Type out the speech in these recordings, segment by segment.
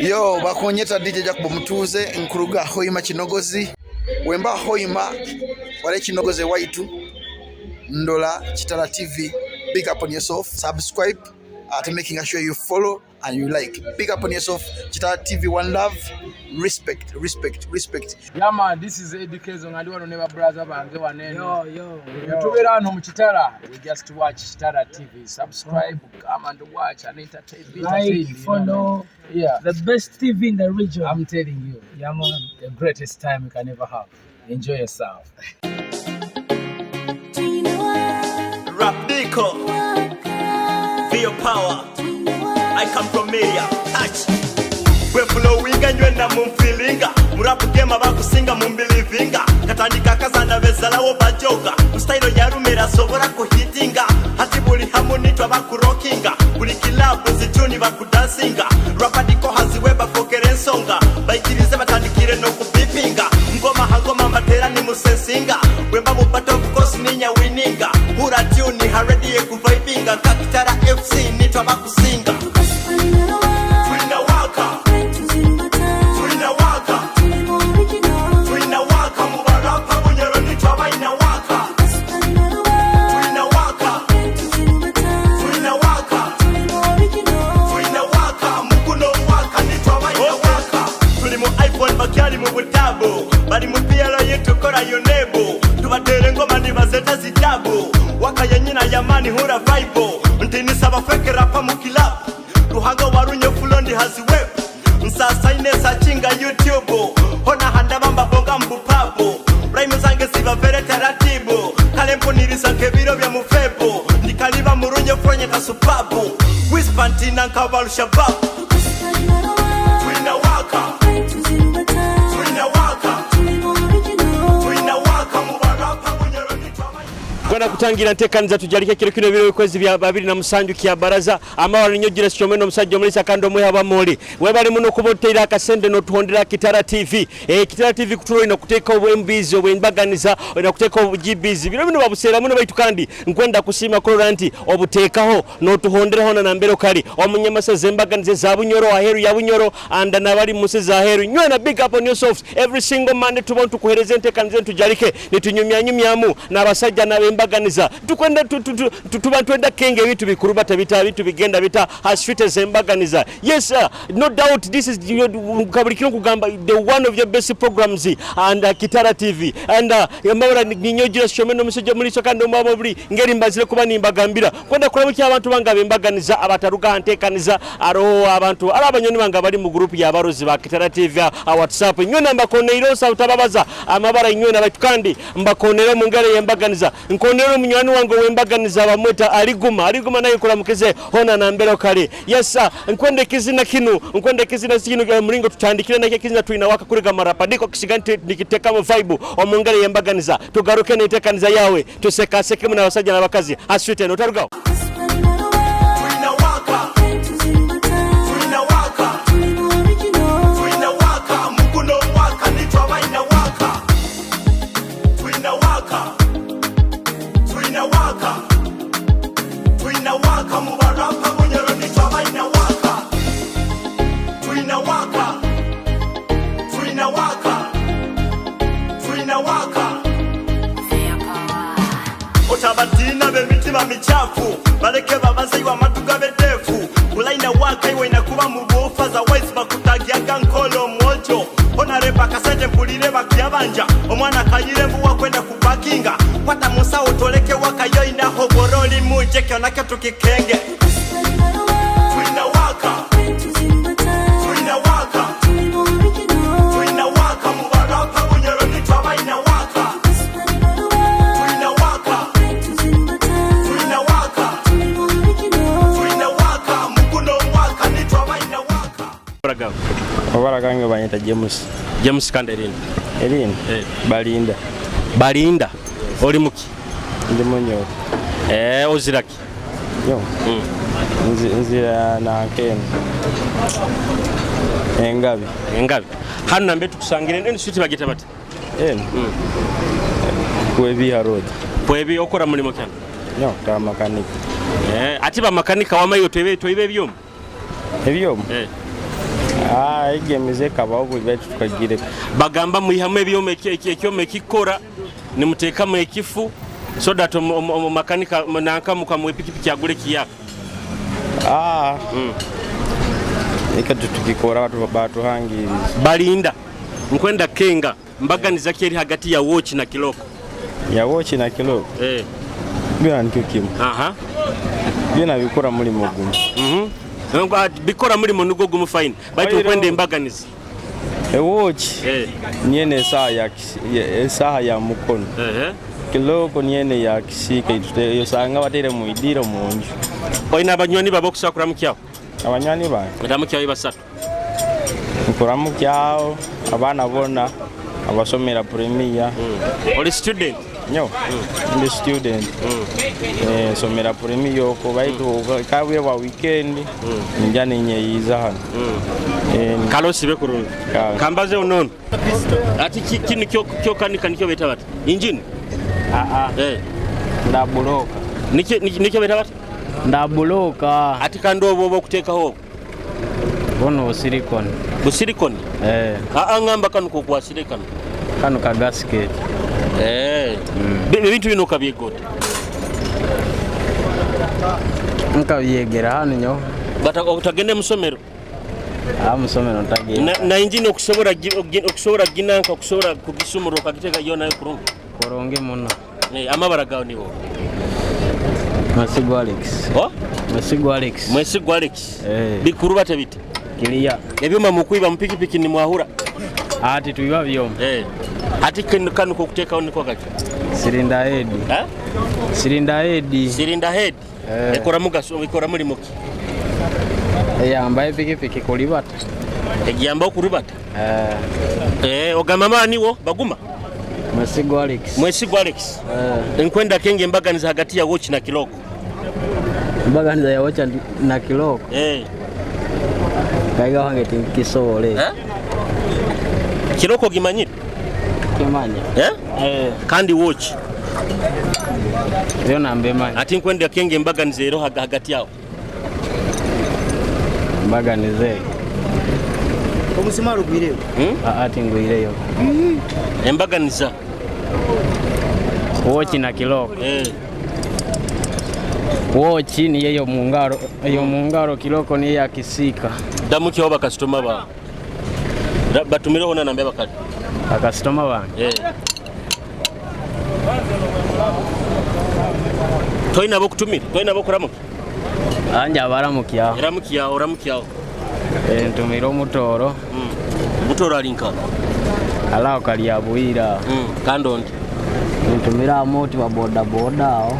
Yo, bakunyeta DJ Jacob Mutuuze, nkuruga Hoima Kinogozi. Wemba Hoima wale Kinogozi waitu ndola Kitara TV. Big up on yourself, subscribe to making sure you follow and you like. Big up on yourself, Kitara TV, one love, respect, respect, respect. Yeah man, this is Eddie Kezo nga ndi wano ne ba brother bange wano eno. Yo, yo, yo. Tubeera wano mu Kitara. We just watch Kitara TV. Subscribe, come and watch and entertain. Be Like, entertained, you know, follow. man. Yeah. The best TV in the region. I'm telling you. Yeah, man. The greatest time you can ever have. Enjoy yourself. Rap Dico, Vio Power, I come from media, touch. Bwe flowinga nywena mumfilinga murapu gema bakusinga mumbilivinga katandika kazana bezalawo bajoga mustailo yarumira asobora kuhitinga hati buli hamu nitwa bakurokinga buli kilabu zituni bakudansinga rapadiko haziwe bafokera ensonga baikirize batandikire nokubipinga ngoma hangoma mbatera ni musensinga bwemba mubata of course ninya wininga hura tuni harediye kuvaibinga kakitara fc nitwa bakusinga Tuinawaka, tuinawaka, tuinawaka, mubaraka bunyoro nitwa bainawaka. Tuinawaka, tuinawaka, tuinawaka, muguno waka nitwa bainawaka. Tuli mu iPhone bakyali mu butabu, bali mu PLA yetukora yonebu, tubatere engoma nibazeta zitabu, waka yenyina yamani hura vibe, ntinisaba fake rapa mu club. Ruhanga warunye fulondi haziwep nsasaine sachinga youtube hona handaba mbabonga mbupabu raimu zange zibavere taratibu kale mpuniriza nk'ebiro bya mufebu ndikaliba murunye fronye kasupabu wispantina nkabalushababu twinawaka twinawaka twinawaka mubarapa bunyoro nitwaba Kwenda kutangira ntekaniza tujalike kiro kino biro bikwezi bya 27 kya baraza amawala nnyo gira sichomeno omusajja omulisa kandi omweha bamoli webali muno kuba oteera akasente n'otuhondera Kitara TV. Kitara TV kutulo ina kuteeka obu MBs obwembaganiza ina kuteeka obu GBs biro bino babuseera muno baitu kandi nkwenda kusiima kurora nti obuteekaho n'otuhonderaho na nambero kali omunyamasa zembaganiza za Bunyoro aheru ya Bunyoro anda nabali musi za aheru nywena. Big up on yourself. Every single Monday tuba tukuhereza enteekaniza ntujalike nitunyumyanyumyamu n'abasajja n'abembaganiza tukwenda tuba twenda kenge ebintu bikuru bata bita bintu bigenda bita hasfite zembaganiza. Yes sir, no doubt this is buli kiro kugamba the one of your best programs and Kitara TV and mabara ninyojira shomeno omusajja muliso kandi omwabo buli ngeri mbazire kuba nimbagambira kwenda kulabukya abantu bange abembaganiza abataruga ntekaniza aroho abantu ari abanyoni bange bali mu group y'abarozi ba Kitara TV a WhatsApp nywena mbakoneiro utababaza amabara nywena baitu kandi mbakonera mu ngeri yembaganiza nkonera omunywani wange wembaganiza bamweta aliguma aliguma naye kulamukize hona na mbere kale. Yes sir, nkwenda kizina kinu nkwenda kizina kinu muringo tutandikire nakyo kizina twinawaka kuriga marapadiko kisiganti nikitekamo vibe omungere yembaganiza tugaruke netekaniza yawe tusekasekemu n'abasajja n'abakazi aswite notarugaho. Tuinawaka, tuinawaka, tuinawaka, muguno waka nitwa bainawaka. Tuinawaka, tuinawaka, tuinawaka, mubaraka bunyoro nitwa bainawaka. Tuinawaka, tuinawaka, tuinawaka. Otabatina b'emitima michafu baleke babaze iwe amatu gabedefu ulaina waka iwe inakuba mu bufa za wise bakutagiaga nkolo mwojo onareba akasente mpulire bakyabanja omwana kayire mbuwa kwenda kupakinga kwata musawo toleke wakayo inaho boroli muje kyonakyo tukikenge. Tuinawaka, tuinawaka, tuinawaka, mubaraka bunyoro nitwa bainawaka. Tuinawaka, tuinawaka, tuinawaka, muguno waka nitwa bainawaka. Obala gange banyita James. James kandi erindi? Erindi? Eh. Balinda. Balinda oli muki? Ndi munyoro. Oziraki? Yo. Nzira nankene. Engabi. Engabi hano nambe tukusangire eno street bagita bati? Eno. Kwebiha road. Kwebi okora mulimo kyano? Yo, ta makanika. Ati ba makanika wamayo twebe twebe ebyoma? Ebyoma? Eh. Ah, Egi emize ekabaho buli baitu tukagireka. Bagamba mwihamu ebyoma ekyoma ekikora nimuteekamu ekifu so that omumakanika nanka mukama w'epikipiki agule ekiyaka. Ah. Eka tukikora batuhangiriza. Balinda nkwenda kenga mbaganiza ki eri hagati ya watch na kiloko? Ya watch na kiloko? Eh. Byona nikyo kimu. Aha. Byona bikora mulimo gumu. Bikora mulimo nugwo gumu fine. Baitu nkwenda embaganiza. Ewatch niyo esaaha ya mukono. Kiloko niyo ya kisiika osanga bateire mu idiiro munju. Oine abanywani bawe okusobola kuramukyaho? Abanywani bange? Ramukyaho basatu. Nkuramukyaho abaana bona abasomera Premier. Oli student? Nyo, ndi student. Nsomera Premier okwo baitu kabwire bwa weekend nija ninyeyiza hano. Kale osibe kurungi. Kambazeho nono. Ati kinu kyokanika nikyo beta bati? Engine? Ndabuloka. Nikyo beta bati? Ndabuloka. Ati kandi obwo oba okuteekaho obwo? Buno busilikoni. Busilikoni? Eh. Ngamba kano kokwasire kano. Kano ka gasket. Ebintu bino okabyega ota? Nkabyegera hano nyo. Bata otagende musomero? Musomero ntagenda. Na engine okusobora ginanka okusobora kugisumura okagiteka yo nayo kurungi. Kurungi muno. Amabara gawe nibo. Mwesigwa Alex. Oh? Mwesigwa Alex. Mwesigwa Alex. Bikuru bate bite? Kiriya. Ebyuma mukwiba mupikipiki ni mwahura. Ati tuiba byoma. Ati kanu kokutekaho niko gaki? Sirinda head. Eh? Sirinda head. Sirinda head. Ekora mugaso, ekora mulimo ki? Eyamba epikipiki kulibata. Egiyamba okuribata? Ogamba maani wo baguma? Mwesigwa Alex. Mwesigwa Alex. Nkwenda kenge embaganiza hagati ya watch na kiloko. Embaganiza ya watch na kiloko. Kaiga wange tinkisobole. Kiloko gimanyire? Kimanya. Kandi watch. Yo nambe manyi. Ati nkwenda kenge embaganiza ero hagati yao. Mbaganize. Omusumari ogwireyo? Ati ngwireyo. Embaganiza. Watch na kiloko. Watch ni yeyo mungaro, eyo mungaro kiloko ni ya kisika. Damuki oba customer ba. Batumireho na nambia bakali. Customer bange. Toina bo kutumira, toina bo kuramuka. Anja baramukia. Ramukia, oramukia. Ntumira omutoro. Mutoro alinka. Alao kalyabuira. Kando ndi. Ntumira amoti wa boda boda aho.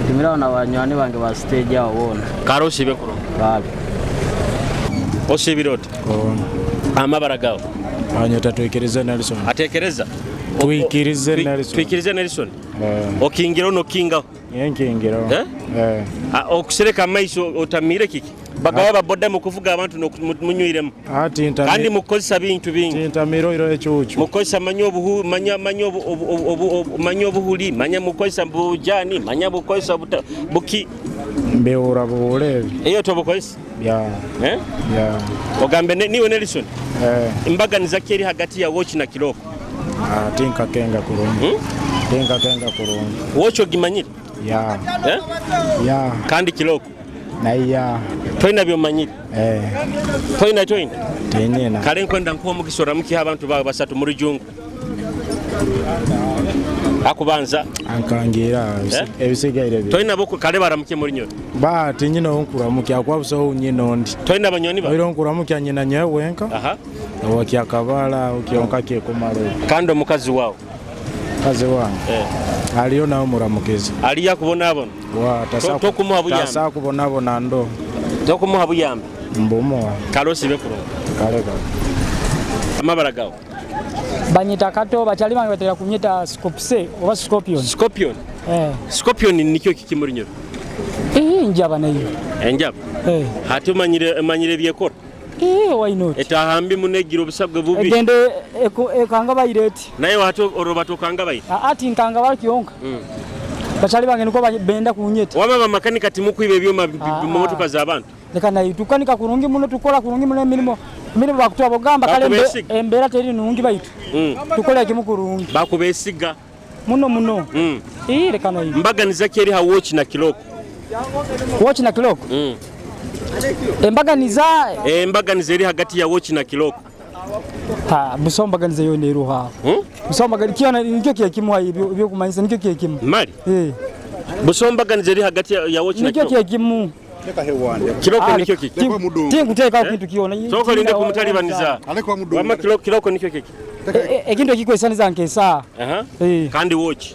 Ntumira na banywani bange ba stage aho bona. Karo sibe kuno. Kale. Osibire oti? Amabara gawe. Anyota twikirize Nelson. Atekereza? Twikirize Nelson. Twikirize Nelson. Okingira ono kingaho. Yenkingiro. Okusereka amaiso otamire kiki? Bagaba baboda mu kuvuga abantu munywiremu. Kandi mukozesa bintu bingi. Tintamiro iro ekyuchu. Mukozesa manyo obuhu, manya manyo obu manyo obuhuli, manya mukozesa bujani, manya mukozesa buki. Mbeura buhule. Eyo tobukozesa? Ya. Ya. Ogambe niwe Nelson. Embaganiza ki eri hagati ya watch na kiloko? Tinka kenga kurungi. Tinka kenga kurungi. Watch ogimanyire? Ya. Ya. Kandi kiloko? Naiya. Toina byomanyire? Toina toina? Tinyina. Kale nkwenda nkuwa omukisa oramukiha abantu bawe basatu muri jungu. Akubanza. Ankangira ebisigaire bi. Toina boko kale baramuke muri nyoro. Ba tinyina onkuramukia kwabusaho nyina ondi. Toina banyoni ba. Oiro nkuramukia nyina nyewe wenka. Aha. Wakyakabala okionka kyekumalo. Kandi omukazi wawe. Kazi wange. Aliyo nawe muramukizi. Aliya kubonabona. Wa tasa. Tokumuha buyambi. Tasa kubonabona ndo. Tokumuha buyambi. Mbumo. Kalosi bekuro. Kale kale. Amabara gawe. Banyita kato bachali bange batera kunyita Scopse oba Scorpion. Scorpion. Scorpion nikyo kiki muri nyoro? Njaba nayo. Enjaba. Hati omanyire byekora. Why not? Etahambi munegira obusabwe bubi. Egende ekanga bayireti. Naye hati oroba tokanga bayireti. Ati nkanga bakiyonka. Bachali bange niko benda kunyeta. Waba bamakanika timukwiba ebyuma mu motoka z'abantu. Leka naye tukanika kurungi muno, tukora kurungi muno emirimo. Emirimo bakutuha bogamba kale Bakubesiga. embeera teri nungi baitu. Tukora ekimu kurungi. Bakubesiga. Muno muno. Ii, leka naye. Mbaganiza ki eri ha watch na kiloko? Watch na kiloko? Embaganiza Embaganiza eri hagati ya watch na kiloko. Ha, busaho mbaganiza yona eruha. Busaho mbaganiza kiona nikyo kyekimu ibyo byokumanyisa nikyo kyekimu. Mali. Eh. Busaho mbaganiza eri hagati ya watch na Nikyo kiloko. kyekimu. Kiloko Ah, nikyo kiki. Tinkuteekaho kintu kiona. Soko linde kumutalibaniza. Wama kiloko, kiloko nikyo kiki. Ekintu ekikwesaniza nk'esaaha. Aha. Eh. Kandi watch.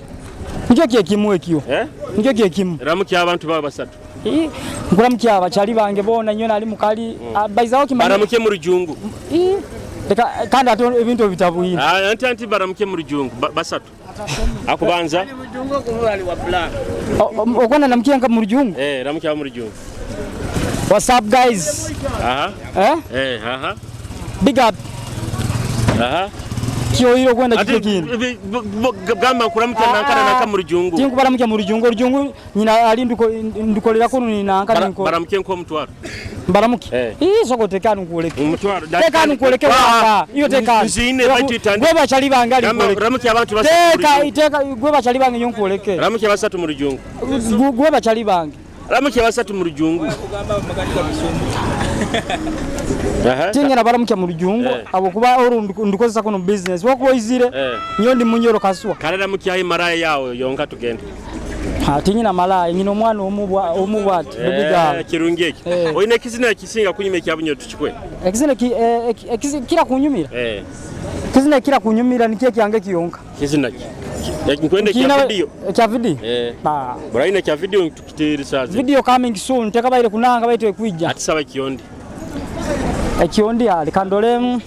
Nikyo kyekimu ekyo. Eh? Nikyo kyekimu. Ramukya abantu baba basatu. Ii, Nkuramukya abakyali bange boona nyo nali mukali. Baizaho kimanyi. Baramuke mu rujungu. Ii, Leka kandi ate ebintu ebitabwire. Ah, anti anti baramuke mu rujungu basatu. Akubanza. Okwana namkia nka mu rujungu. Eh, ramukya mu rujungu. What's up guys? Aha. Eh? Eh, aha. Big up. Aha. Kyoyiro kwenda Ati kikyo kindi. gamba nkuramukya nankana nanka mu rujungu. Tinkubaramukya mu rujungu, orujungu nyina ali ndukolera kuno ni nanka ninko. Baramuke nko mutwaro. Mbaramuke. Eh. Ii soko tekanu nkuoleke. Umutwaro. Tekanu nkuoleke Ah, waka. Iyo tekanu. Nzine baitu itandi. Gwe bachali bange ali Gamba nkuoleke. ramukya abantu basatu. mu Teka rujungu. iteka gwe bachali bange nyo nkuoleke. Ramukya basatu mu rujungu. Gwe bachali bange. Ramukya basatu mu rujungu. Aha. Tingena baramukya mu rujungu Eh. abo kuba oru ndukozesa kuno business. Wakuba oizire Eh. nyo ndi munyoro kaswa. Kale ramukya maraya yawe yonka tugende. Ha tinyina malaya nyina omwana omu bwati baby girl. Eh, kirungi eki. Eh. Oyina ekizina ekisinga kunyuma ekya bunyo tukikwe. Ekizina ki kira kunyumira. Eh. Kizina kira kunyumira nikyo kyange kiyonka. Kizina ki? Nkwende kya video. Kya video. Eh. Ba. Buraine kya video tukitirisaze. Video coming soon tekabaire kunanga baite kwijja. Ati saba kiondi. Ekiondi ali kandole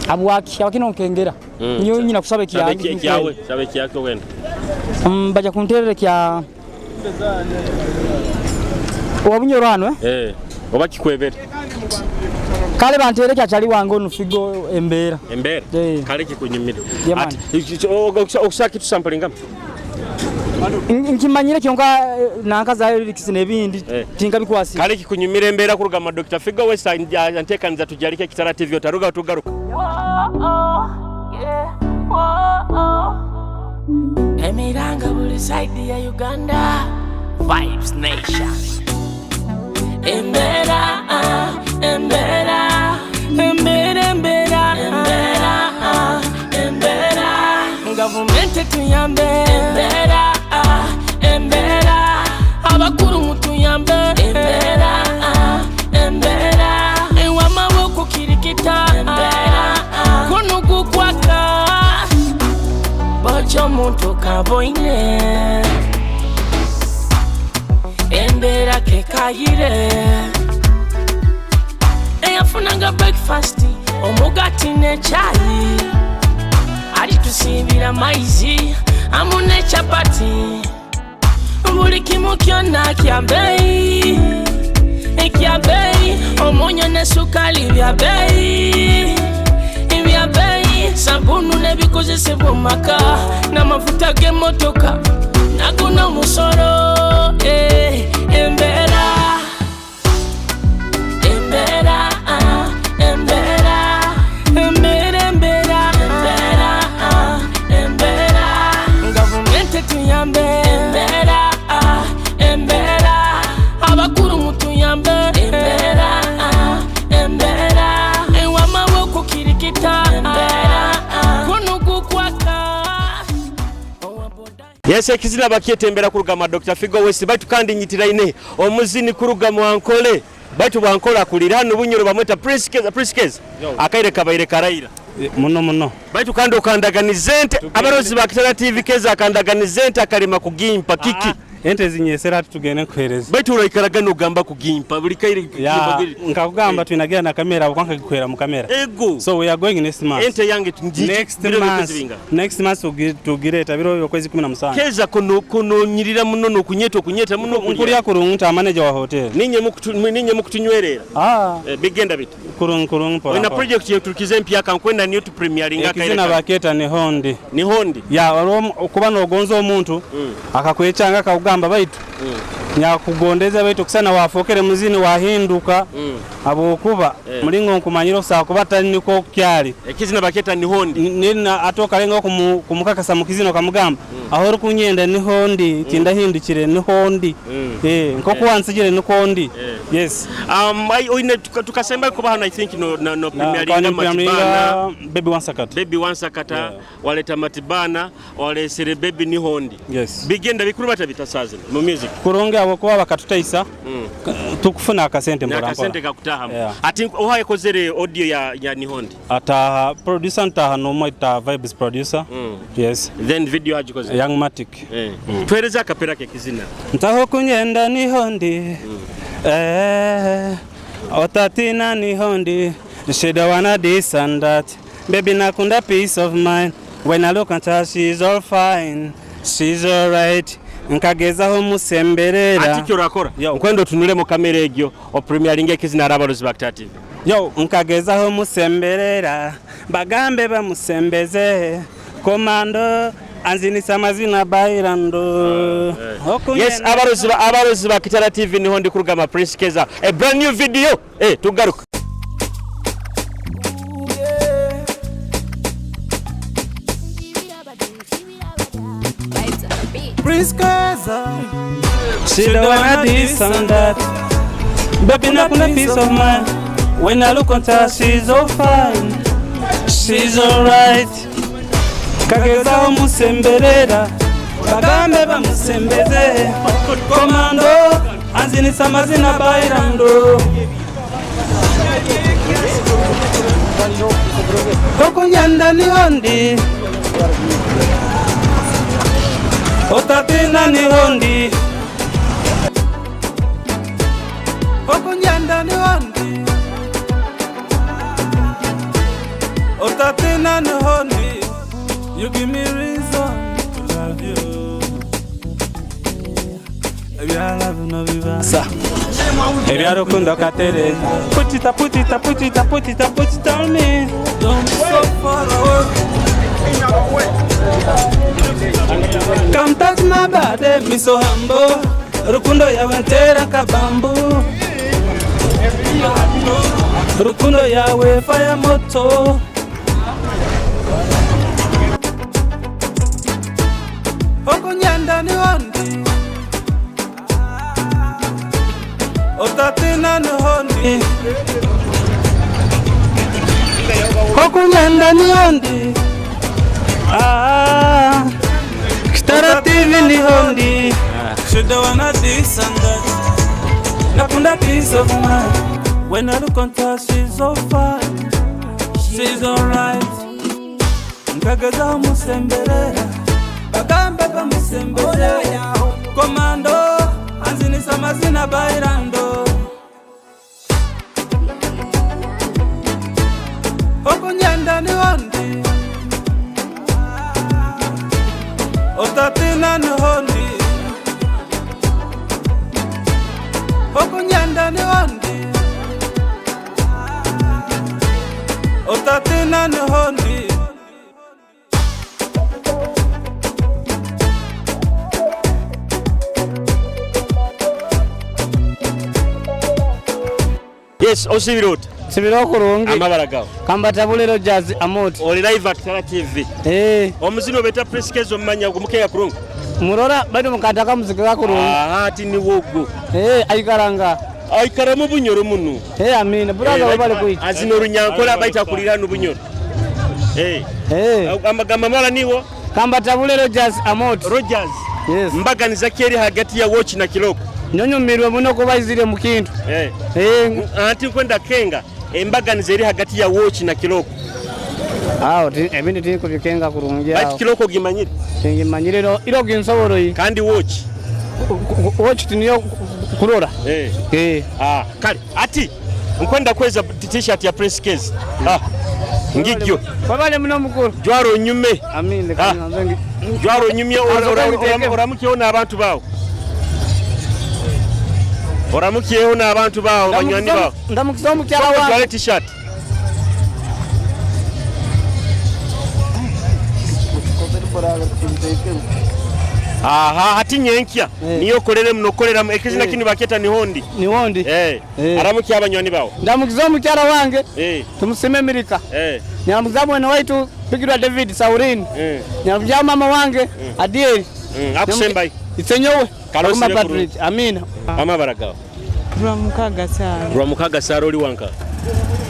abwaki abakino nkengera. Niyo nyina kusaba Sabe ekyange. kyawe, sabe kyako wenda. Baja kunterere kya Wabunyoro hano eh? Eh. Oba kikwebere. Kale bantere kya chali wange onu figo embeera. Embera. Eh. Kale kikunyumira. Yeah, man. Ati okusaka kitu samplinga. Nkimanyire kyonka nanka za lyrics n'ebindi Eh. tinka bikwasi. Kale kikunyumira embera kurugama Dr. Figo West antekaniza tujalike Kitara TV otaruga tugaruka. Emiranga buli side ya Uganda Vibes Nation. Embera, ah, embera, embera, embera, embera, ah, embera. Gavumenti tuyambe. Embera, ah, embera. Abakuru mutuyambe. Embera, ah, embera. Ewamaboko kirikita. Embera, ah, kunugukwaka. Bocho omuntu kaboine. Embera kekayire. Eyafunanga breakfast omugati n'ekyayi alitusiibira maizi amu ne chapati buli kimu kyonna kya bbeeyi ekya bbeeyi omunyo ne sukali bya bbeeyi bya bbeeyi sabunu n'ebikozesebwa mu maka n'amafuta g'emmotoka naguno omusolo eh, embeera embeera ah, embeera embeera embeera embeera ah, embeera gavumenti tuyambe embeera ah, embeera abakuru mutuyambe embeera ah, embeera ewamaboko kirikita embeera ah, kunugukwaka Yes, ekizina bakyetembera kurugama Dr. Figo West baitu kandi nyitiraine omuzini kuruga mwankole baitu bwankola akulira hano bunyoro bamweta Prince Keza. Prince Keza akaire kabaire karaira Muno muno. Baitu kandi okandaganize ente abarozi ba Kitara TV Keza akandaganize ente akalima kugimpa kiki. Ente zinyesera ati tugende nkuhereza. Baitu uraikaraga nogamba kugimpa buli kaire. Ya, nkakugamba twinagira na kamera kwanka gikwera mu kamera. Ego. So we are going next month. Ente yange next month. Next month tugireta biro okwezi 17. Keza kuno kunonyirira muno nokunyeta okunyeta muno Nkulya kurungu ta manager wa hotel. Ninye mukutu ninye mukutunywerera. Ah. Bigenda bit. Kurungu kurungu pora. Wena project yetukize empya kankwenda niyo tu premieringa kaire. Ekizina baketa ni hondi. Ni hondi. Ya waliwo okuba nogonza omuntu akakwecanga akakugamba baitu Nyakugondeza baitu kusana wafookere muzini wahinduka habwokuba mulingo nkumanyire okusobola kuba tali niko kyali. Ekizina bakyeta Nihondi. Nina ate okalengaho kumukakasa mu kizina okamugamba aho orikunyenda niho ndi, tindahindukire niho ndi, nk'oku wansigire nikwo ndi. Yes. Oine tukasembayo kuba hanu I think no no premieringa Matibana. Baby Wansakata. Baby Wansakata waleta Matibana walesere Baby Nihondi. Yes. Bigenda bikuru bata bita saa zino mu music. Kurungi habwokuba bakatutaisa tukufuna akasente mpora mpora. Akasente kakutahamu. Yeah. Ati oha ekozere audio ya Nihondi. Ataha producer ntaha nomwe ta Vibes producer. Yes. Then video agikoze. Young Matic. Tuhereze akapera ke kizina. Ntaho kunyenda Nihondi. Otatina Nihondi. She don't wanna this and that. Baby nakunda peace of mind. When I look at her, she's all fine. She's alright. Nkagezaho musemberera. Ati kyorakora. Nkwenda otunule mu kamera egyo o premieringa ekizina arabalozi ba Kitara TV. Yo, nkagezaho musemberera. Bagambe bamusembeze. Komando anzinisa amazina bairando. Yes, abarozi ba Kitara TV niho ndi kurugama Prince Keza. A brand new video. Tugaruka. Prince Keza. She don't wanna this and that. Baby nakunda peace of mind. When I look at her, she's all fine. She's alright. Kagezaho musemberera. Bagambe bamusembeze. Komando anzinisa amazina bairando. Okunyanda nihondi. Otatina nihondi. Okunyanda nihondi. Otatina nihondi. You give me reason to love you. Ebya love no biba. Sa. Ebya rukundo katereza. Put it up, put it up, put it up, put it up, put it on me. Don't be so far away. Come touch my body, me so humble. Rukundo yawe ntera kabambu. Rukundo yawe fire moto. Okunyanda nihondi. Otatina nihondi. Okunyanda nihondi. Kitara TV nihondi. Should I wanna this and that. Nakunda peace of mind. When I look on her, she's so fine. She's alright. Nkageza musemberera. Bagambe bamusembeze. Komando anzinisa amazina bairando. Okunyanda nihondi. Otatina nihondi. Okunyanda nihondi. Otatina nihondi. Yes, osibirot. Sibiro kurungi. Amabara gawo. Kambata bulero jazz amot. Oli live at Kitara TV. Omuzino beta Prince Keza omumanya gumukeya kurungi. Murora bado mukataka muziki wa kurungi. Ati ni wogo. Aikaranga. Aikara mu bunyoro muno. Amina. Buraza bali kuicha. Azino runyankola baita kulira no bunyoro. Amagamba mala niwo. Kambata bulero jazz amot. Rogers. Yes. Mbaganiza keri hagati ya watch na kiloko. Nyonyumirwe muno kubaizire mu kintu. Anti nkwenda kenga embaganiza eri hagati ya watch na kiloko. Aho ebintu tiri kubikenga kurungi aho. Bati kiloko gimanyire. Ngimanyire iro ginsoboro yi. Kandi watch. Watch tiniyo kurora. Kale ati nkwenda kweza t-shirt ya Prince Keza. Ngigyo. Babale muno mukuru. Jwaro nyume. Amine kananze. Jwaro nyumye oramukiyeho n'abantu bawo. Oramukiyeho n'abantu bawo banywani bawo. Ndamukiza omukyala wange. Jwaro t-shirt. Aha, hati nyenkya niyo okoreremu nokoreramu ekizina kinu bakyeta nihondi. Nihondi. Aramukia abanywani bawe. Ndamukiza omukyara wange tumusime Mirika. Nyamukiza mwene waitu Bigirwa David Saurini. Nyamukiza mama wange Adieli. Akusembayo. Isenyowe. Kalosire Baguma kurungi. Patrick. Amina. Amabara gawe. Lwamukaga Sara. Lwamukaga Sara oli wanka.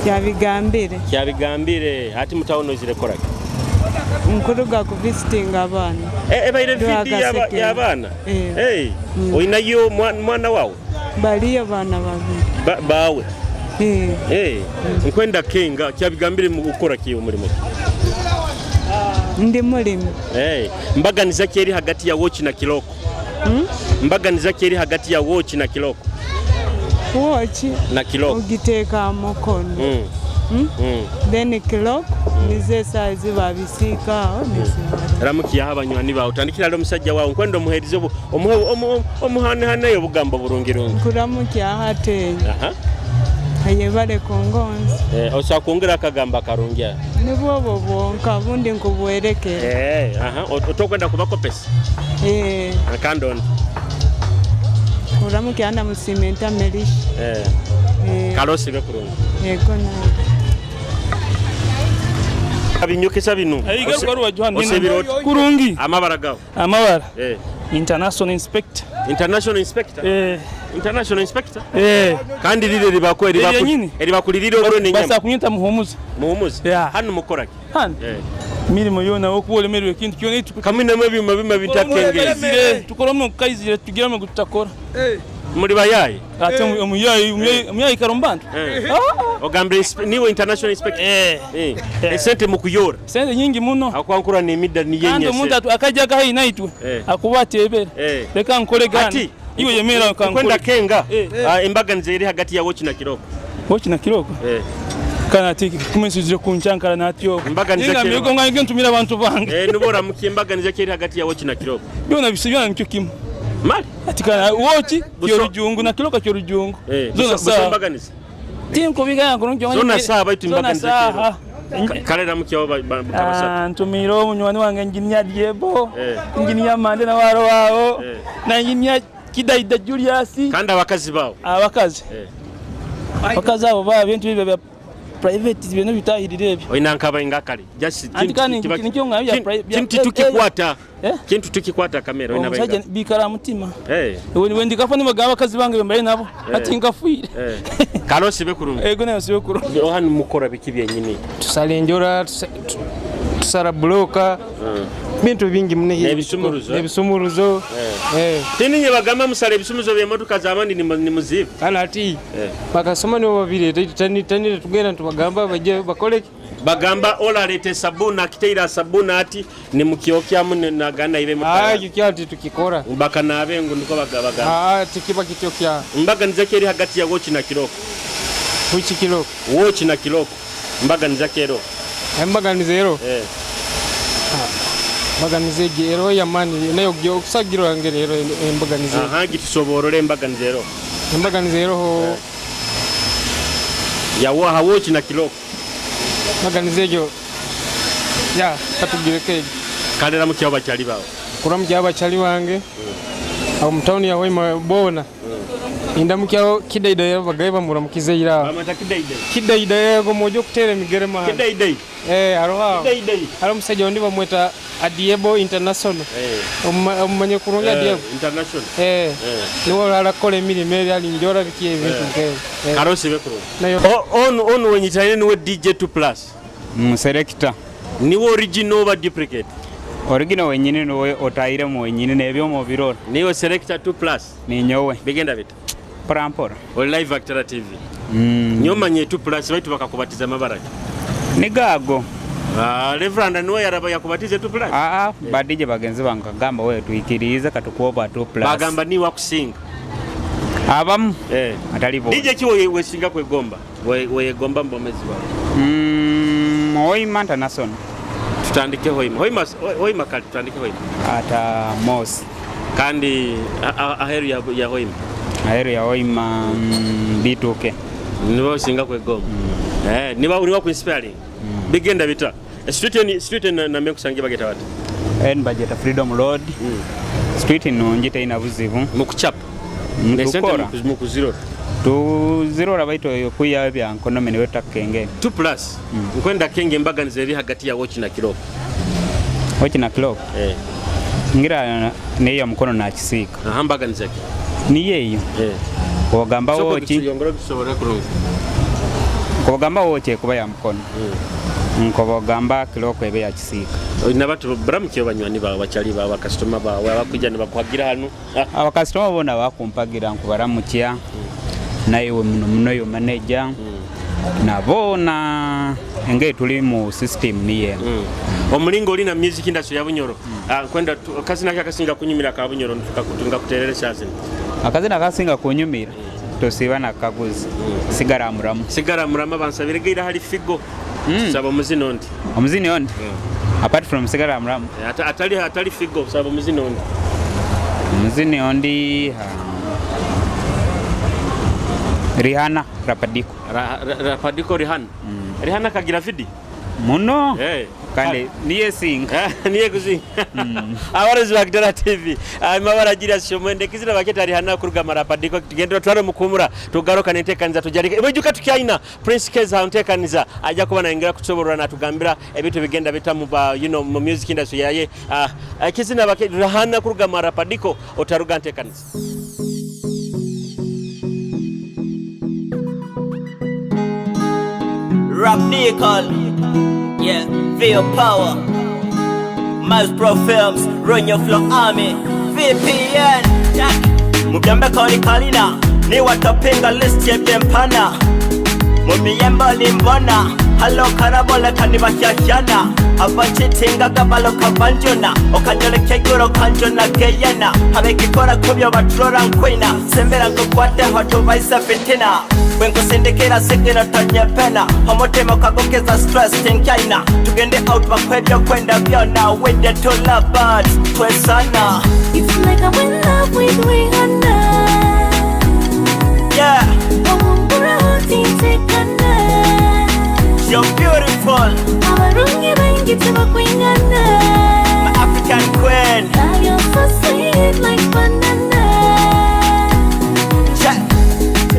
Kyabigambire. Kyabigambire hati mutawuni ozire koraki. Nkuruga ku visiting abaana. Ebaire vidi y'abaana. Hey, olinayo mwana wawe? Baliyo baana babiri. Bawe. Hey, nkwenda kenga kyabigambire mu gukora ki omurimo? Ndi mulimi. Hey, mbaganiza ki eri hagati ya wochi na kiloko? Mbaganiza ki eri hagati ya wochi na kiloko? Wochi Na kiloko. ogiteeka aha mukono. Then clock nizo esaaha ezi babisiika aho nizibara. Ramukiyaho abanywani bawe otandikira ali omusajja wawe nkwenda omuheereze omuhanehaneyo obugambo burungirungi. Nkuramukyaho ateeyo. Aha. Ayebare kungonza. Osobola kwongera akagambo akarungi aho. Nibwo obwo bwonka bundi nkubwerekera. Aha, otokwenda kubakopesa? Kandi ondi. Kuramukya na Musimenta Melisha. Kale osibe kurungi. Yego nawe. Abinyukisa binu. Osibira oti? Kurungi. Amabara gawe. Amabara. International Inspector. International Inspector? International Inspector? Kandi lire libako Eryo eribakulirire oburo nenyama. Basa kunyita muhumuza. Muhumuza. Hano mukora ki? Hano. Mirimo yona okuba olemererwa ekintu kyona kamwe namwe ebyuma bima bitakengeza. Tukora omu kaizire tugira mu tutakora. Muri bayayi? Ate omuyayi omuyayi karombantu. Ogambire niwe international inspector. Esente mukuyora. Sente nyingi muno. Akwankura nemida Kandi niyenyese. omuntu akajja haihi naitwe akuba atebera. Leka nkole gana. Ati Iwe yemera kankole. Kwenda kenga. Embaganiza eri hagati ya wochi na kiroko. Wochi na kiroko? Kana ati kumensuzire kunchankara natyo. Embaganiza Ninga kero. migo ngange ntumira abantu bange. Nubo oramukiye embaganiza eri hagati ya wochi na kiroko. Byona bisibya nikyo kimu. Mali. Ati kana wochi kyorujungu na kiroka kyorujungu. Zona Buso sawa. embaganiza. Tinkubiga kurungi. Zona sawa baitu Zona embaganiza sawa. kero. Kale ramukiye kabasatu. Ntumira omunywani wange engineer Diebo, engineer Mande na waro wao, na engineer Kidaida Julius. Kandi abakazi bawe. Abakazi. Abakazi abo ba bintu bibyo bya private bintu bitahirire ebyo. Oina nkabainga kale. Just Anti kandi nikyo ngambye bya kintu tukikwata. Kintu tukikwata kamera oina Omusajja bainga. bikara mutima. Wendikafa nibagamba abakazi bange bembaye nabo ati nkafiire. Kale osibe kurungi. Ego nayo sibe kurungi. Hano mukora biki byenyini? Tusala enjora, tusala buloka, bintu bingi muno. N'ebisumuruzo. Ebisumuruzo. Tininye bagamba musala ebisumuzo by'emmotoka z'abandi ni muzibu. Kana ati bakasoma nibo babireeta tanire tugenda tubagamba bajje bakole ki? Bagamba ola alete sabuni akiteira sabuni ati nimukyokyamu nagana ibe Ekyo kyati tukikora. Bakanaabe ngu niko bagabagamba. Tikiba kityokya. Mbaganiza ki eri hagati ya wochi na kiroko? Wichi kiroko? Wochi na kiroko. Mbaganiza ki ero? Embaganiza ero? Embaganiza egi ero yamani nayo okusagirwa ngeri ero embaganiza. Aha gitusoborore embaganiza ero. Embaganiza ero ho Ya wa wochi na kiroko. Embaganiza egyo ya katugireke egi. Kalera mukyawo bakyali bawe. Kuramukya abakyali bange awo mu tawuni ya Hoima boona. Indamukyawo Kidaida bagaye bamuramukize ira. Bamweta Kidaida. Kidaida yego mojo kuteera emigere mahano. Kidaida. Hariho aho. Kidaida. Hariho omusajja ondi bamweta Adiebo International. Omumanye kurungi Adiebo. International. Niwe arakora emirimo eri alinjora biki ebintu nk'ebyo. Kale osibe kurungi. Onu onu wenyitane niwe DJ 2 plus. Selector. Niwe original oba duplicate? Original wenyini niwe otahiremu wenyini n'ebyoma obirora. Niwe selector 2 plus. Ninyowe. Bigenda bita? Mpora mpora. Oli live Actara TV. Nyomanye 2 plus baitu bakakubatiza amabara ki? Nigago. Reverend niwe yaraba yakubatiza 2 plus? Ba DJ bagenzi bange kagamba we tuikirize katukuoba 2 plus. Bagamba niwe akusinga. Abamu. Atali bo. DJ ki wesinga kwegomba? Weyegomba mbomezi wawe. Hoima International. Tutandike Hoima. Hoima Hoima kali tutandike Hoima. Ata Mosi. Kandi aheru ya Hoima. Aheru ya Hoima bituke. Niba osinga kwegomba. Niba niba ku inspiring. Bigenda bita. Street ni street na namekusangia bageta watu. Bajeta Freedom Road. Street nungi teina buzibu. Mukuchapa. Nesente Mutukora. mukuzirora. Tuzirora baitu kuya bya nkonome niwe takenge. 2 plus. Nkwenda kenge embaganiza eri hagati ya watch na clock. Watch na clock. Eh. Ngira niyo mukono nakisiika. Aha mbaganiza ki? Niyo eyo. Eh. Ogamba watch. Yongera kusobora kurungi. Nkobagamba watch ekuba ya mukono. Nkobagamba clock ebe ya kisiika. Nabatu baramukiye banywani bawe bakyali bawe bakasitoma bawe abakwija nibakuhagira hanu. Abakasitoma bona bakumpagira nkubaramukya. Naiwe muno muno yo manager. Nabona engeri tuli mu system niye. Omulingo oli na music industry ya Bunyoro. Nkwenda akazina ki akasinga kunyumira ka Bunyoro ngakuterere shazini. Akazina akasinga kunyumira tosiba nakaguzi. Sigara muramu. Sigara murama bansabire gira hali figo. Saba omuzino ndi. Omuzini ondi? Apart from sigara muramu. Atali figo saba omuzino ndi. Omuzini ondi Rihanna Rapadiko. Rapadiko Rihanna. Rihanna kagira vidi? Muno. Hey. Kandi niye singa. Niye kuzinga. Abarozi ba Kitara TV. Amabara agira shomwende kizira baketa Rihanna kuruga Marapadiko tugende tware mukumura tugaruka nentekaniza tujarike. Ibujuka tukyaina Prince Keza ntekaniza ajja kuba naingira kusoborora natugambira ebintu bigenda bita mu you know mu music industry yaye. Kizina baketa Rihanna kuruga Marapadiko otaruga ntekaniza. Rap Nicole, yeah, Feel Power, Miles Pro Films, Run Your Flow Army, VPN, Jack, Mugambe Koli Kalina, ni watapinga list yebyempana, mumiyemba limbona, halo karabole kanibashyashyana, abachitinga gabalo kabanjona, okanyole keguro kanjona keyena, habekikora kubyo batrora nkwina, sembera nkukwate hotuvaisa fitina. Wenkusindikira sikira tanyepena omutima ukagukeza stress tinkaina tugende out bakwebyo kwenda byona with the two love birds twesana. It's like I'm in love with Rihanna. Yeah. You're beautiful. Abarungi baingi tebakwingana. My African queen. Love you're so sweet like banana.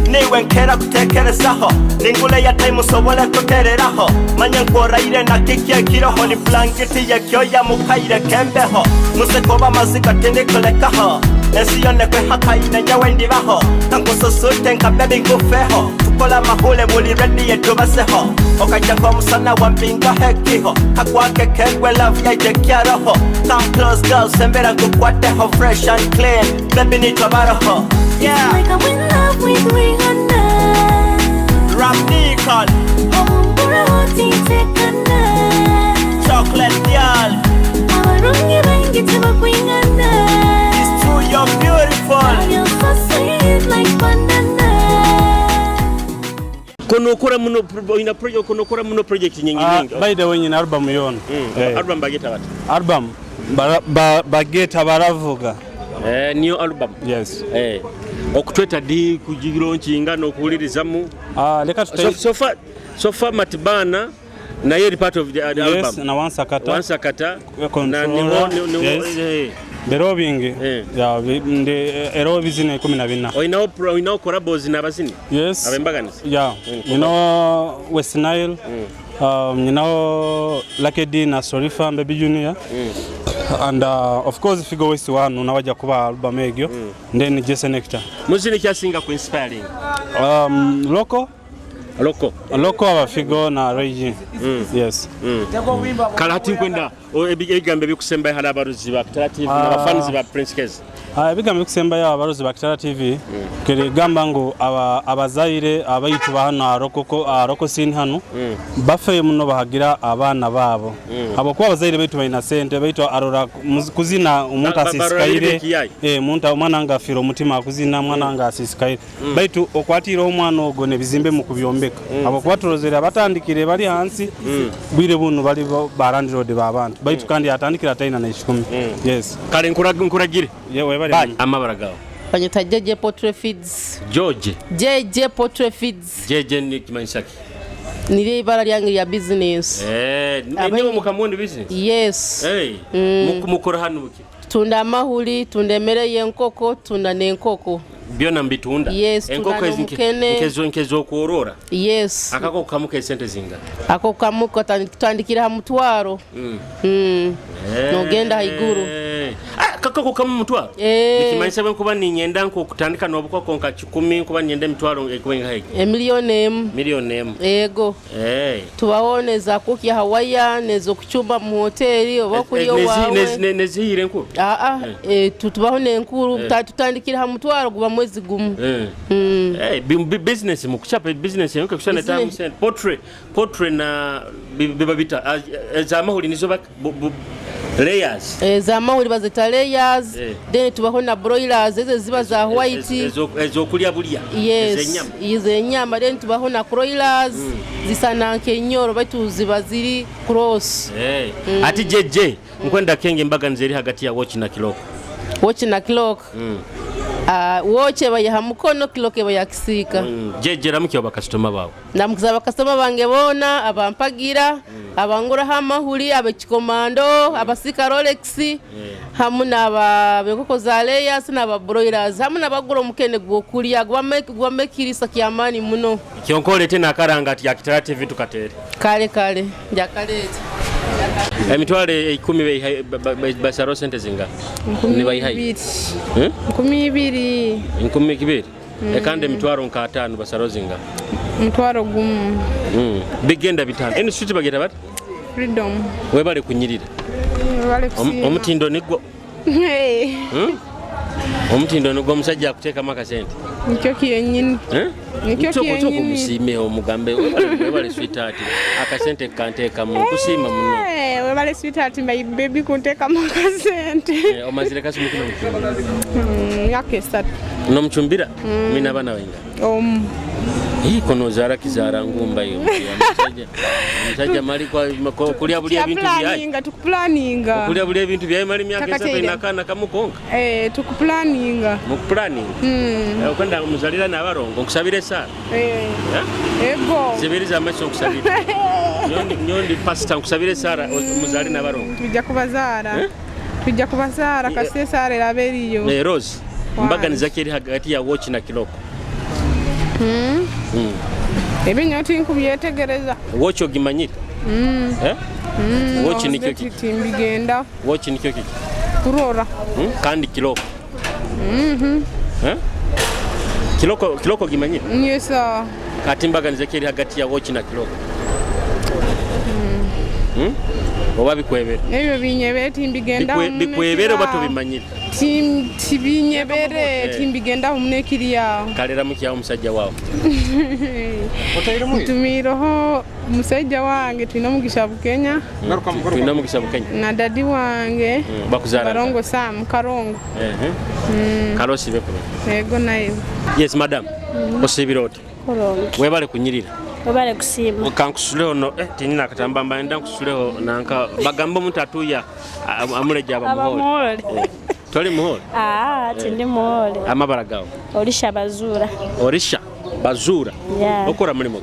Niwe nkera kutekerezaho ningule ya time usobole kutereraho manye nkoraire na kiki ekiroho ni blanketi yekyoya mukaire kembeho museko bamaziga tindikulekaho ensi yonna kwehakaine nyawe ndibaho kankususute nka bebi ngufeho tukola mahule buli redi yetubaseho okajja nk'omusana wa mpinga hekiho kakwake kegwe love yaije kyaroho come close girl sembera nkukwateho fresh and clean baby nitwa baroho. Yeah. It's like I'm in love with Rihanna. Rap Nicole. Chocolate girl. It's true, you're beautiful. You're so sweet like banana. Kono okora muno ina project kono okora muno project nyingi nyingi. By the way nyina album yona. Album bageta bati. Album bageta baravuga. Niyo album. Yes. Okutweta di kugironkinga n'okuwulirizamu. Leka tute So far Matibana naye eri part of the album. Yes, na Wansakata. Wansakata na niho yes. Bero bingi. Ya ero bizine 14. Oinawo collabos n'abazini? Yes. Abembaganizi? Yeah. You know West Nile. You know Lucky D na Sorifa Baby Junior. And of course Figo West one unawaja kuba album egyo. Then Jason Nectar. Muzini kyasinga ku inspiring. Loco. Loco. Loco aba Figo na Ray G. Yes. Kala hati nkwenda ebigambo ebikusembayo hali abaruzi ba Kitara TV n'abafanizi ba Prince Keza. Ebigambo ebikusembayo abaruzi ba Kitara TV kirigamba ngu abazaire abaitu ba hano aroko sin hano bafeyo muno bahagira abaana baabo. Abokuba abazaire baitu balina sente baitu arora kuzina omuntu asisikaire muntu omwana nga afira omutima akuzina mwana nga asisikaire baitu okwatira omwana ogwo nebizimbe mu kubyombeka. Abokuba turozere abatandikire bali hansi bwire buno bali ba landlord b'abantu baitu kandi atandikira ataina na 10. Yes. Kale nkuragire. Yewe bali amabara gawe. Banyita JJ Poultry Feeds. George. JJ Poultry Feeds. JJ ni kimanyisa ki? Nire ibara lyange lya business. Niwe mukamundi business? Yes. Hey. Mukora hano buki? Tutunda amahuri, tunda emere y'enkoko, tutunda n'enkoko. Byona mbitunda? Yes, enkoko tunda ezi n'omukene. nkezokworora? Yes. Akakoko kamu kesente zinga? Ako kamu tutandikira ha mutwaro. Nogenda haiguru. Ah, kakoko kamu mutwaro? Eh. Nikimanyisa bwe nkuba ninyenda nk'okutandika n'obukoko nka 10 nkuba ninyenda emitwaro ekuba ingahe? Emiliyoni emu. Miliyoni emu. Ego. Tubaho nezakukya hawaya, nezokucumba mu hoteri oba kulya owawe. Nezihire enkuru? Aa, tubaho n'enkuru. Tutandikira ha mutwaro guba mwezi gumu. Business mukuchapa business yange kusana tamu sente. Poultry, poultry na biba bita ezamahuri nizo layers. Ezamahuri bazita layers. Then tubaho na broilers ezo ziba za white. Ezokulya bulya. Yes. Ezenyama. Ezenyama. Then tubaho na broilers zisana nkenyoro baitu ziba ziri cross. Ati JJ nkwenda kenge embaganiza eri hagati ya watch na kiloko. Watch na kiloko. Watch eba ya mukono, kiloko eba ya kisika. JJ ramukyo bakasitoma bawe. Ndamukiza bakasitoma bange bona abampagira, abanguraho amahuri, abekikomando, abasika Rolex, hamu n'aba benkoko za layers n'aba broilers, hamu n'abagura omukene gw'okulya gwamekirisa kyamaani muno. Kyonka olete nakaranga ati ya Kitara TV tukatere. Kale kale njakaleeta. Emitwaro 10 basaro sente zinga? Nibayihaye? 2000. 2000? Ekandi emitwaro nka 5 basaro zinga? Mutwaro gumu. Bigenda bitano. Eno street bagenda bati? Freedom. Webale kunyirira. Webale kusiima. Omutindo nigwo. Omutindo nigwo omusajja akuteekamu akasente. Nikyo kyennyini. Nikyo kyennyini. Omusiime omugambe webale sweetheart akasente kanteekamu nkusiima muno. Webale sweetheart my baby kunteekamu akasente. Omazire kasumi kino mucumbira? Myaka 3. Nomucumbira? Mwine abaana bainga? Omu. Kono ozaara kizaara ngumba iyo. Omusajja mali kulya bulya ebintu byaye. Tukupulaninga. Okulya bulya ebintu byaye mali myaka 3 n'akaana kamu konka. Tukupulaninga. Mukupulaninga. Okwenda muzalira n'abarongo nkusabire esaala. Ego. Zibiriza amaiso nkusabire. Nyondi pastor nkusabire esaala muzali n'abarongo. Tujja kubazaara. Tujja kubazaara kasita esaala eraba eriyo. Rose, mbaganiza ki eri hagati ya watch na kiloko? Ebinyo tinkubyetegereza. Watch ogimanyire? Watch nikyo kiki? Timbigenda. Watch nikyo kiki? Kurora. Kandi kiloko. Kiloko ogimanyire? Yes. Kati mbaganiza ki eri hagati ya watch na kiloko? Oba bikwebere? Ebyo binyebere timbigenda. Bikwebere oba tobimanyire? Tibinyebere timbigenda munekiriya. Kalera mukyawo omusajja waawe. Ntumiireho omusajja wange tulina omugisha Bukenya. Tulina omugisha Bukenya. Na dadi wange. Bakuzaara. Karongo Sam Karongo. Karosi bekulungi. Ego nayo. Yes madam. Osiibira oti? Webale kunyirira. Webale kusiima. Kankusuleho no tinina akatamba mba nkusuleho nanka bagamba omuntu atuya amuleja abamuhole. Toli muhole? Tindi muhole. Amabara gawe? Orisha Bazura. Orisha Bazura. Okora mulimu?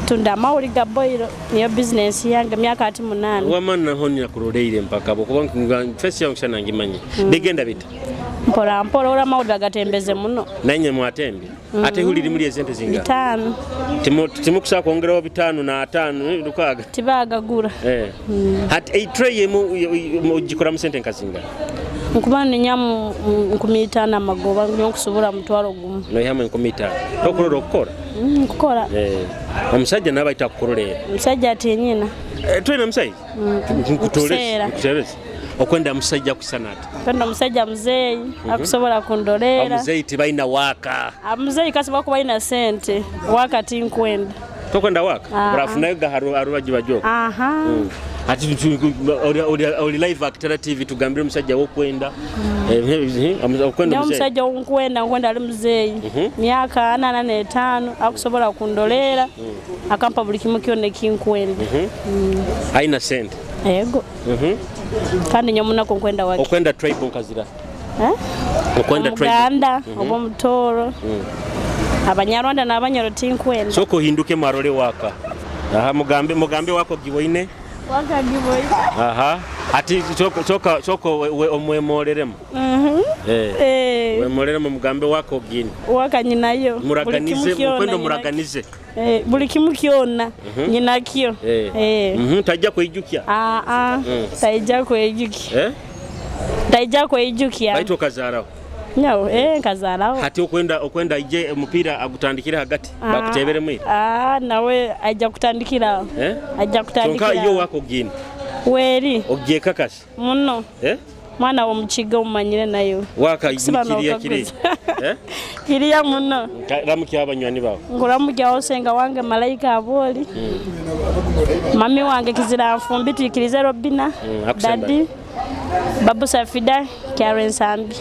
Tunda amawuli ga boilo niyo business yange myaka 8. Wama naho ninakuroleire mpaka kuba face yange sana ngimanyi. Bigenda bita? Mpola mpola ora amawuli bagatembeze muno. Nanye mwatembe. Ate huliri muri ezente zinga? 5. Timukusaba kwongeraho 5 na 5 6. Tibagagura. Hati a tray emu ogikora mu sente nkazinga? Nkuba ninyamu 15 amagoba nkusobora mutwaro gumu. Noihamu 15. Tokurora okukora? Nkukora. Omusajja naaba aita kukurolera. Omusajja atinyina. Twina musajja? Nkutoreza. Nkutereza. Okwenda musajja kusana ati? Kwenda omusajja muzeeyi akusobola kundolera. Omuzeeyi tibalina waaka. Muzeeyi kasobola kuba alina sente waaka tinkwenda. Tokwenda waaka? Orafunayo gaharubaji bajoka. Ati oli live Kitara TV tugambire omusajja wokwenda. Okwenda omusajja wonkwenda nkwenda ali muzeeyi. Myaka 85 akusobola kundolera. Akampa buli kimu kyonna ekinkwenda. Aina sente. Ego. Kandi nyomunako nkwenda wake. Okwenda tribe nkazira. Okwenda tribe. Uganda oba omutoro. Abanyarwanda n'abanyoro tinkwenda. Soko ohinduke mwarole waka. Aha mugambe wako giboine. Waka giboine. Aha. Ati soka soka omwemoreremu. Eh. Wemoreremu mugambe wako gini. Waka nyinayo. Buli kimu Muraganize kyona mukwendo nyinakyo. muraganize. Eh, buli kimu kyona nyinakyo. Eh. Tajja kweijukya. Ah ah. Taija kweijukya. Eh? Taija kweijukya. Baitu okazaaraho. Nyawo, eh nkazaaraho. Hati okwenda ije omupiira agutandikire hagati Ah. bakuteberemu ira. Ah, nawe ajja kutandikira. Eh? Ajja Kyonka kutandikira. yo wako gini. Weri Ogyekakasi. muno. Eh? Mwana w'omukiga omumanyire nayo. Waka Kusiba kiriya kiri. n'okaguza. Eh? Kiriya muno. Ramukya abanywani bawe. Nguramugyaho senga wange Malaika Aboli. Mami wange Kizira Nfumbi twikirize Robina. Akusemba. Dadi Babu Safida Karen Sambi.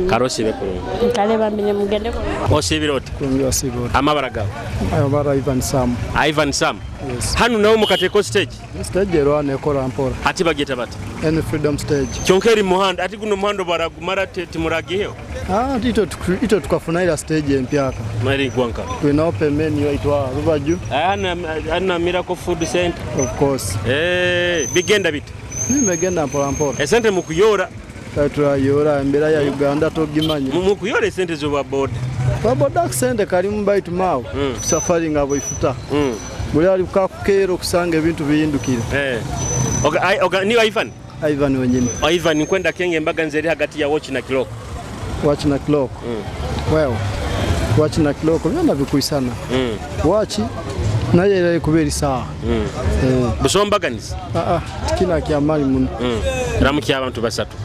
Karosibe kurungi. Kale bambi ne mugende bulungi. Osibire oti? Kurungi osibire oti. Amabara gawe. Amabara Ivan Sam. Ivan Sam. Yes. Hano nawe mukateko stage. Stage erwana ekora mpora. Ati bagyeta bati. Any freedom stage. Kyonka eri muhanda ati guno muhanda baragumara timuragiheho. Ah, ito tukafunaira stage empyaka. Mari gwanka. Tulinawo pembeni waitwa Rubaju. Hano Miracle Food Center. Of course. Eh, bigenda bite. Bimegenda mpora mpora. Esente mukuyora. Turayora embeera ya Uganda togimanya. Mukuyora esente zoba boda. Baboda akasente kalimu baitu maawe. Safari nga bweifuta. Buli ali kakukeera okusanga ebintu biyindukire. Eh. Oga niwe Ivan? Ivan wenyini. Ivan nkwenda kenge embaga nze eri hagati ya watch na clock. Watch na clock. Well, watch na clock byonna bikwisana. Watch nayo era ekuba saawa. Busombaganiza. Ah ah, tikina kyamaanyi muno. Ramukya abantu basatu.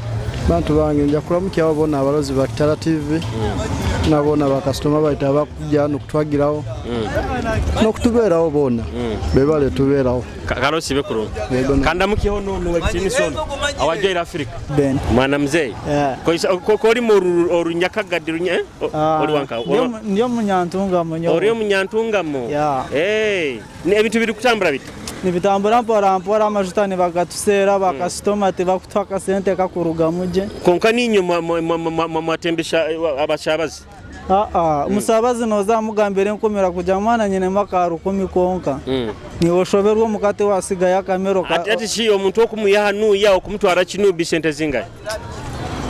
Bantu bange nja kuramukya abo bonna abalozi ba Kitara TV nabona bakasitoma baitu abakujja hano kutwagirawo n'okutubeerawo boona bebale tubeerawo. Karosibe kurungi. Kandamukyeho nono wekitiinisa ono awajaire Africa. Ben. Mwana mzee. Yeah. Koli mu orunyakagadi runya eh? Oli wanka. Ndi omunyantungamo nyo. Ori omunyantungamo. Yeah. Eh, ebintu biri kutambura biti. Nibitambura mpora mpora amajuta nibagatuseera bakasitoma tibakutuha akasente kakurugamu gye. Konka ninyo mwatembesha abashabazi. Aa, omusabazi noozamugambira enkumira kugira mwana nyinemu aka rukumi konka. Niwe oshoberwa omukate wasigayo akamero ka Ati shi omuntu okumuyaha nuya okumutwara kinubi sente zingahe?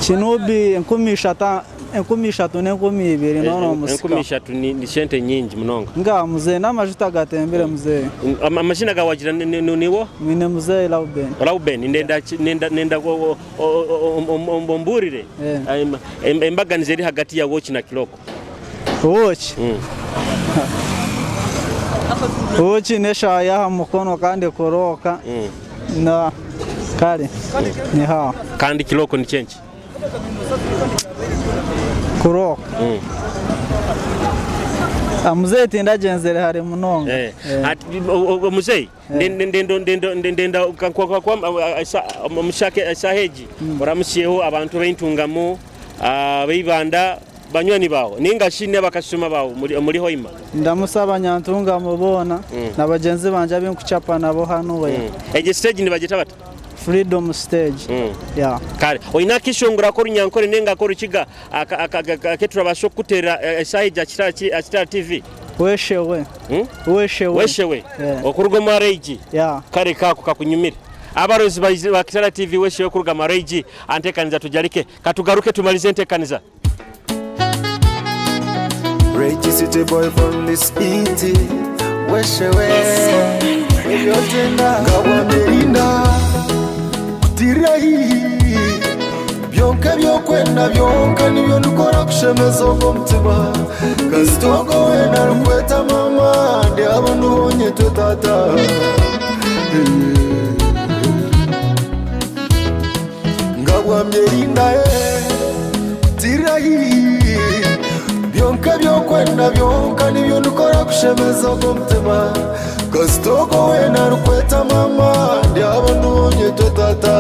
kinubi 3000 3000 n'2000 nono omusika. 3000 ni sente nyingi munonga. Nga muzee n'amajuta gatembere muzee. Amazina gawagira niwo? Mwine muzee Lauben. Lauben nenda omburire embaganiza eri hagati ya watch na clock. Watch. Watch n'eshaaha y'aha mukono kandi korooka na kare ni haho. Kandi clock ni chenki? Kurooka. Muzeeyi tindagyenzere hare munonga. Ati muzeeyi ndenda omushake esaaha egi oramusyeho abantu b'entungamo b'eibanda banywani bawe ninga shi n'abakasitoma bawe muri Hoima. Ndamusaba nyantungamo boona na bagyenzi bangye abinkuchapa nabo hanu we. Egi stage nibagyeta bata? Freedom stage. Yeah. Kare oyina akishongora runyankore nenga korukiga aketurabasha okukuteera esaaha egi Kitara TV. Weshewe. Weshewe. Weshewe. Okuruga omu regi. Yeah. Kare kako kakunyumire. Abarozi ba Kitara TV weshewe kuruga mu regi antekaniza tujalike katugaruke tumalize entekaniza. Regi city boy from the city. Weshewe. Ebyotenda ngabwamerinda kutirahi byonka byokwenda byonka nibyo ndukora kushemeza ogwo mutima kasitogo wena rukweta mama ndi abo nubonye twe tata ngabwamyerinda kutirahi byonka byokwenda byonka nibyo ndukora kushemeza ogwo mutima kasitogo wena rukweta mama ndi abo nubonye twe tata.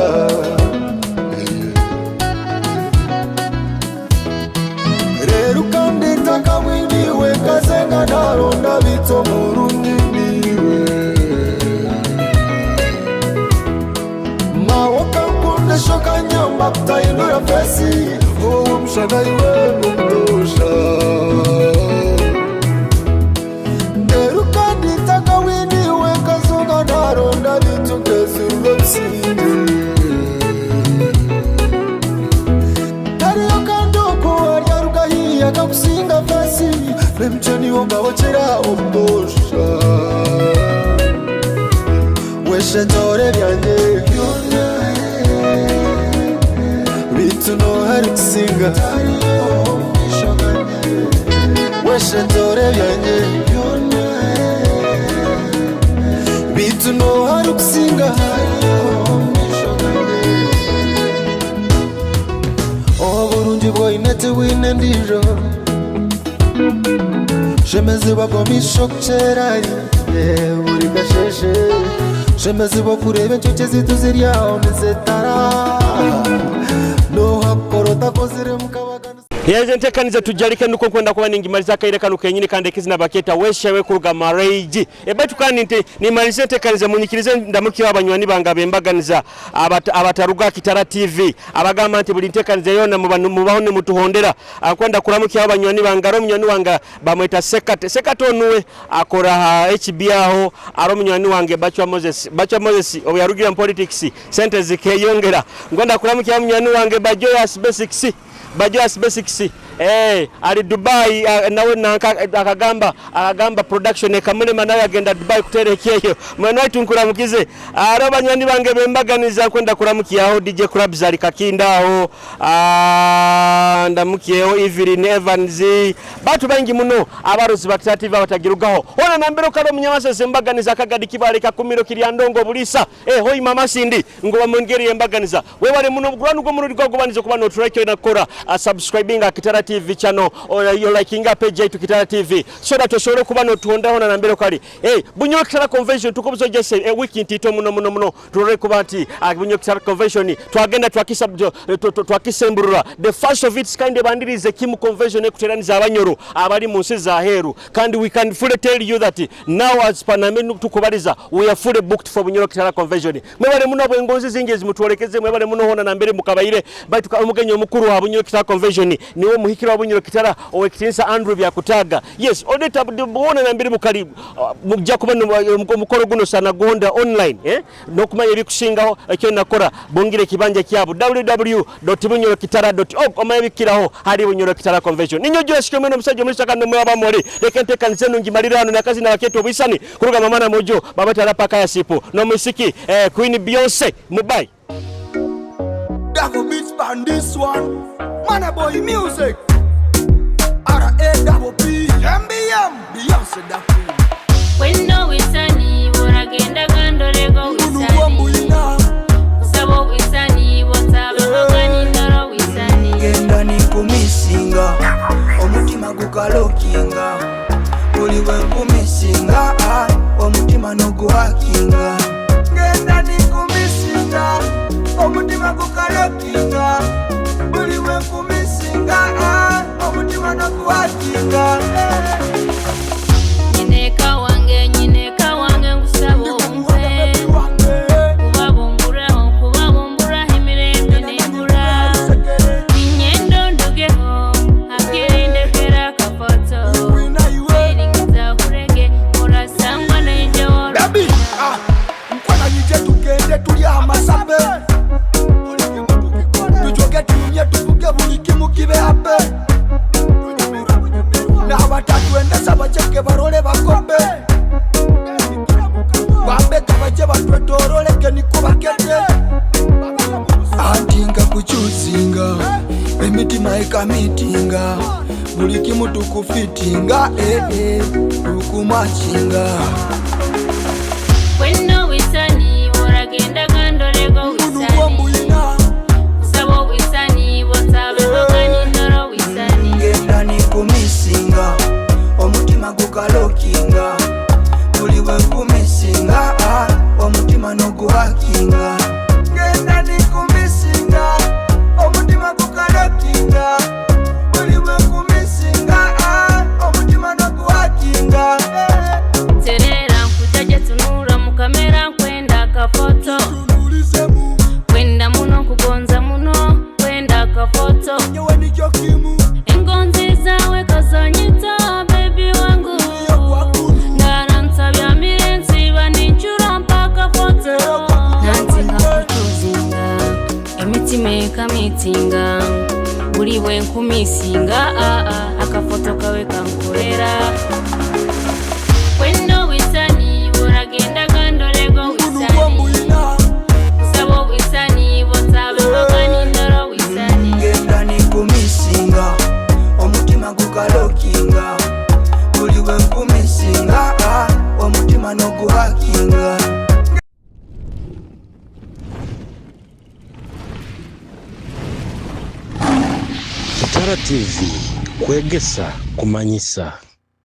Rero ukandita kamwiniwe kazenga naronda bito muruniniwe mawo kankundesho kanyamba kutahindura fesi wowe mushana iwe mundosha. Rero ukandita kamwiniwe kazenga naronda bito ngezururo bisinde. Omumaisho niho ngabokera obutosha weshetore byanjye byona bitu nohari kusinga weshetore byanjye byona bitu nohari kusinga oburungi bwoine tibwine ndijo shemezibwa gomisho kucerari buri gasheshe shemezibwa kureba encuke zitu ziryaho nizetara nohakorota kozire mukabaga. Yeze ntekaniza tujalike nuko kwenda kuba ningimaliza akaire kano kenyini kandi ekizina baketa weshewe kuruga mareiji ebaitu kandi nti nimalize ntekaniza munyikirize ndamukira abanywani bange abembaganiza abataruga Kitara TV abagamba nti buli ntekaniza yona mubaho ne mutuhondera akwenda kuramukira abanywani bange aro munywani wange bamweta Sekate. Sekate onuwe akora ha HB aho aro munywani wange Bachwa Moses. Bachwa Moses obu yarugira mu politics sente zikeyongera. Ngwenda kuramukira munywani wange Bajoyas Basics. Bajoyas Basics ali Dubai, nawe nanka akagamba production ekamulema nawe agenda Dubai kuterekeyo. Mwana waitu nkuramukize aro banywani bange bembaganiza kwenda kuramukiyaho DJ Krabs ali Kakinda aho, ndamukiyeho Evelyn Evans, batu bangi muno abarozi bakitativa abatagirugaho ona nambero kalo munyamasa sembaganiza akagadi kibale kakumiro kirya ndongo bulisa hoi mama sindi ngo bamwongere embaganiza webale muno buguranu gwo mururi gwagubaniza kuba no try nakora subscribing Kitara TV channel or you liking page yetu Kitara TV so that oshobora kuba no tuhondaho na nambero kali Bunyoro Kitara Convention tukobuzo jese wiki ntito muno muno muno turore kuba nti Bunyoro Kitara Convention twagenda twakisa twakisemburura the first of its kind bandirize kimu convention ekuteraniza abanyoro abali mu nsi za heru kandi we can fully tell you that now as panamenu tukubaliza we are fully booked for Bunyoro Kitara Convention. Mwebale muno bwengonzi zingi zimutwolekeze mwebale muno hona na mbere mukabaire baitu omugenyi omukuru wa Bunyoro Kitara Convention niwe muhikira wa Bunyoro Kitara owekitinsa Andrew Byakutaga. Yes, odeta buona na mbere mukali mujja kuba omukoro guno sana gonda online nokumanya ebikusingaho ekyo nakora bongire kibanja kyabo www.bunyorokitara.org omanye bikiraho hari Bunyoro Kitara Convention. Ninyo Joyce Kimweno omusajja omulisa kandi mwaba mori leka ntekanise nungimalira hano nakazi na baketo obwisani kuruga mamana mojo babatara paka ya sipo no musiki Queen Beyonce mubai. Davo beats ban this one. Mana boy music. R-A-double-P M-B-M Beyonce da queen. Wendo wisani boragenda gandorego wisani. Usabo wisani botaba bagani ndoro wisani. Genda nikumisinga omutima gukalokinga buli we nkumisinga omutima noguhakinga. Genda nikumisinga omutima gukalokinga buli we nkumisinga omutima noguhakinga. Nyineka wange ngusaba ompe kubabumbura emirembe nembura ninyendo ndugeho akirindekera akafoto iringiza kurege urasangwa nenjewolo. Baby, nkwananyije tugende tuli amasabe tujoge tunyumye tuvuge buli kimu kibe ape n'abatatwendesa baceke barole bakope bambeka baje batwetoroleke niko bakete antinga kuchuzinga emitima ekamitinga buli kimu tukufitinga tukumachinga. Weno wisani boragenda gandorego wisani usabo wisani botabe bagani ndoro wisani. Ngenda nikumisinga omutima gukalokinga buli we nkumisinga omutima noguhakinga. Ngenda nikumisinga omutima gukalokinga buli we nkumisinga omutima noguhakinga. Terera nkujaje tunura mu kamera nkwenda akafoto kwenda muno kugonza muno kwenda akafoto nyowe nikyo kimu engonzi zawe kazanyita baby wangu ndaransabya mirensiba ninchura mpaka foto nantinga kutuzinga emitima ekamitinga buli bwe nkumisinga akafoto kawe kankola. Terera Kwenda obwisani buragenda gandorego wisani Nsaba obwisani botabe bakanindoro wisani Ngenda nikumisinga omutima gukalokinga buli wenkumisinga ah, omutima noguhakinga. Kitara TV kwegesa kumanyisa.